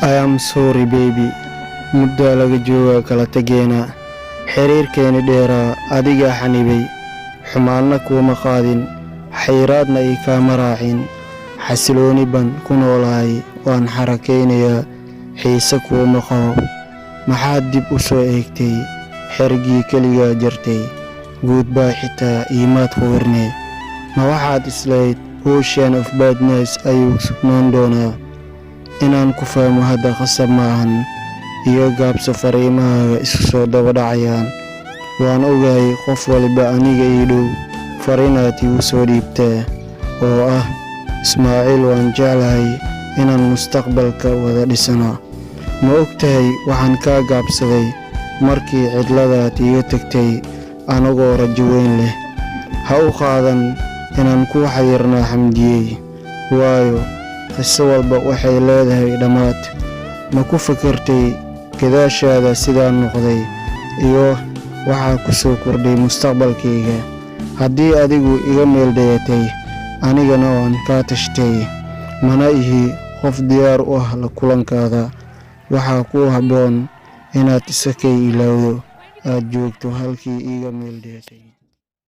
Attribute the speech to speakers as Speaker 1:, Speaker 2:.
Speaker 1: I am sorry, baby. Muddaa laga joogaa kala tageena. Xiriirkeeni dheeraa adigaa xanibay. Xumaanna kuuma qaadin, xayraadna ii kaama raacin. Xasilooni baan ku noolahay, waan xarakaynayaa, xiise kuuma qabo. Maxaad dib u soo eegtay xerigii keligaa jartay? Goodbye xitaa iimaad quwirne. Ma waxaad islahayd ocean of badness ayuu sugnaan doonaa? Inaan ku fahmo hadda khasab ma ahan. Iga gaabso fariimahaaga isku soo daba dhacayaan. Waan ogahay qof waliba aniga ii dhow fariinaad igu soo dhiibtaa oo ah, "Ismaaciil, waan jeclahay inaan mustaqbalka wada dhisano." Ma ogtahay waxaan kaa gaabsaday markii cidladaad iiga tagtay anagoo rajo weyn leh? Ha u qaadan inaan kuu xayirnaa, Xamdiyey, waayo qiso walba waxay leedahay dhammaad. Ma ku fikirtay gadaashaada sidaan noqday iyo waxaa ku soo kordhay mustaqbalkayga? Haddii adigu iga meel dayatay, anigana waan kaa tashtay. Mana ihi qof diyaar u ah la kulankaada. Waxaa kuu habboon inaad iska kay ilowdo, aad joogto halkii iiga meel dayatay.